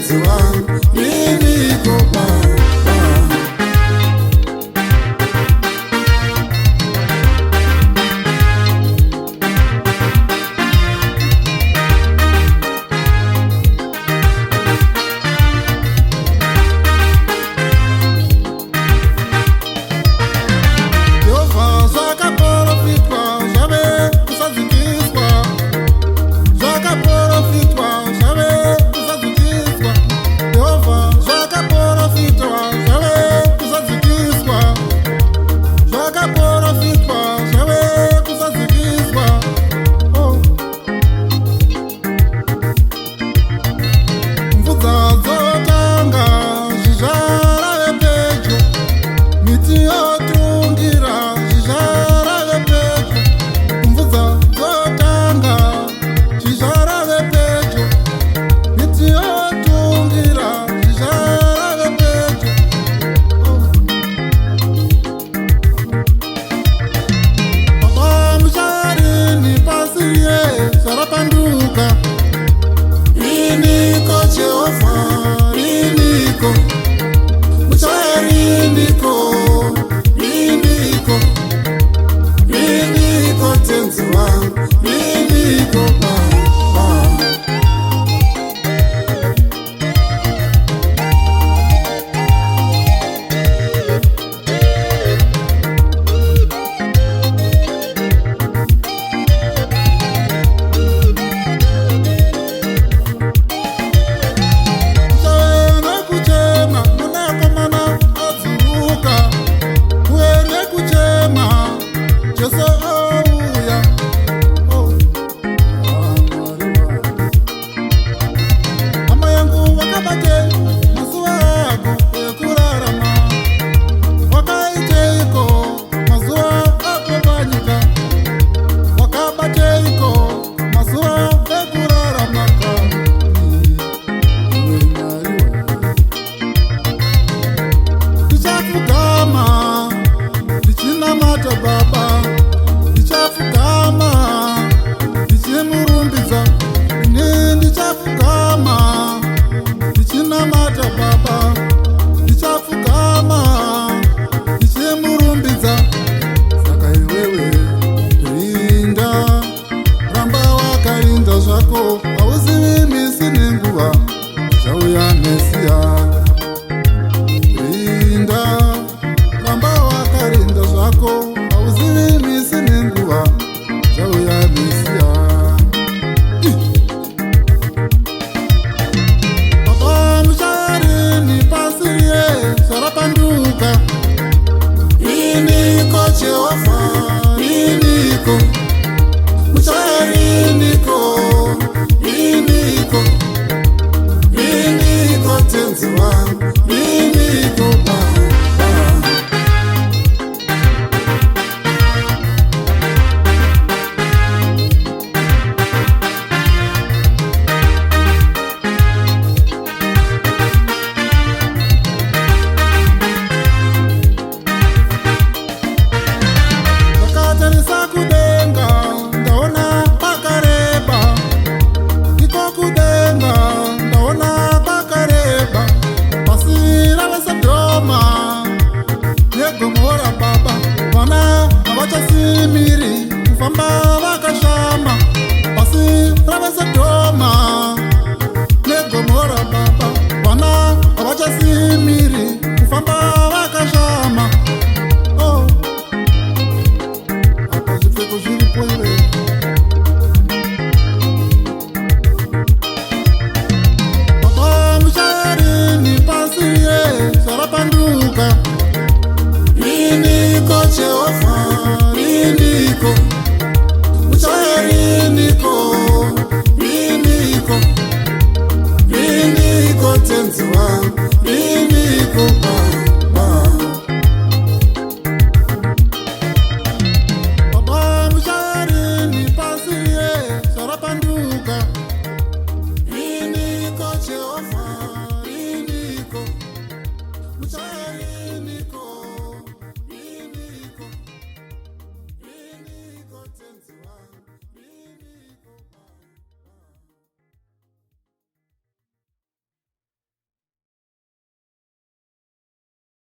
Tenzi wangu, riniko Baba? Jehovha, zvakaprofitwa zvave kuzadzikiswa. Zvakaprofitwa zvave kuzadzikiswa. Jehovha, zvakaprofitwa zvave kuzadzikiswa. Zvakaprofitwa zvave kuzadzikiswa. Oh. Mvudza dzotanga, zhizha rave pedyo. Miti yotungira, zhizha rave pedyo. Mvudza dzotanga, zhizha rave pedyo. Miti yotungira, zhizha rave pedyo. Oh. Baba, mucharini pasi riye zvarapanduka? Riniko Jehovha, riniko? Muchariniko, riniko? Riniko Tenzi wangu, riniko Baba? Muchave nekuchema, mwanakomana adzuruka. Uye nekuchema, Jesu auya. Oh. Ah, Mwari wangu. Hama yangu, wakabate mazuva ako ekurarama? Wakaiteiko mazuva ako panyika? Wakabateiko mazuva ekurarama kani? Iwe Mwari wangu. Ndichapfugama ndichinamata Baba, ndichapfugama ndichimurumbidza. Ini ndichapfugama ndichinamata Baba, ndichapfugama ndichimurumbidza. Saka iwewe rinda, ramba wakarinda zvako. Hauzivi misi nenguva zvauya Mesiya. Rinda, ramba wakarinda zvako. Hauzivi misi nenguva zvauya Mesiya. Ih! Baba, mucharini pasi riye zvarapanduka? Riniko Jehovha, riniko? Muchariniko, riniko? Riniko Tenzi wangu, riniko Baba? Ndakatarisa kudenga, ndaona pakareba. Iko kudenga ndaona pakareba. Pasi rave Sodhoma neGomora. Baba, vana havachasimiri kufamba vakashama. Pasi rave Sodhoma neGomora. Baba, vana havachasimiri kufamba vakashama. Oh. Apa zvipfeko zviripo iwe. Baba, mucharini pasi riye zvarapanduka? Riniko Jehovha, riniko? Muchariniko, riniko? Riniko Tenzi wangu?